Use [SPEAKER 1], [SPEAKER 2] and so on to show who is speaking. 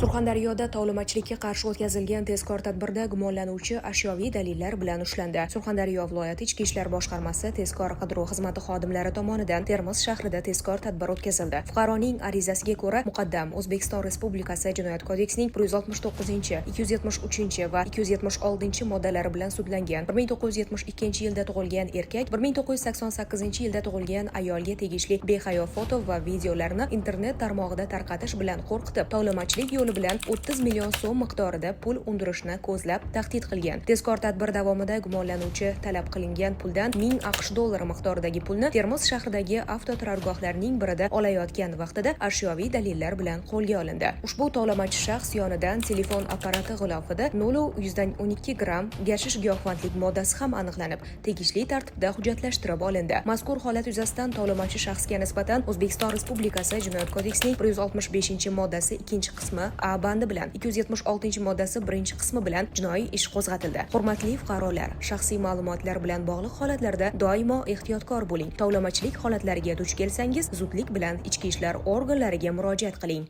[SPEAKER 1] Surxondaryoda tovlamachilikka qarshi o'tkazilgan tezkor tadbirda gumonlanuvchi ashyoviy dalillar bilan ushlandi. Surxondaryo viloyati Ichki ishlar boshqarmasi tezkor qidiruv xizmati xodimlari tomonidan Termiz shahrida tezkor tadbir o'tkazildi. Fuqaroning arizasiga ko'ra, muqaddam O'zbekiston Respublikasi Jinoyat kodeksining 169, 273 va 276 moddalari bilan sudlangan 1972 yilda tug'ilgan erkak 1988 yilda tug'ilgan ayolga tegishli behayo foto va videolarni internet tarmog'ida tarqatish bilan qo'rqitib, tovlamachilik yo'li bilan 30 million so'm miqdorida pul undirishni ko'zlab tahdid qilgan. Tezkor tadbir davomida gumonlanuvchi talab qilingan puldan 1000 AQSh dollari miqdoridagi pulni Termiz shahridagi avtoturargohlarning birida olayotgan vaqtida ashyoviy dalillar bilan qo'lga olindi. Ushbu tovlamachi shaxs yonidan telefon apparati g'ilofida 0,12 gramm gashish giyohvandlik moddasi ham aniqlanib, tegishli tartibda hujjatlashtirib olindi. Mazkur holat yuzasidan tovlamachi shaxsga nisbatan O'zbekiston Respublikasi Jinoyat kodeksining 165 moddasi ikkinchi qismi A bandi bilan, 276 moddasi birinchi qismi bilan jinoiy ish qo'zg'atildi. Hurmatli fuqarolar, shaxsiy ma'lumotlar bilan bog'liq holatlarda doimo ehtiyotkor bo'ling. Tovlamachilik holatlariga duch kelsangiz, zudlik bilan ichki ishlar organlariga murojaat qiling.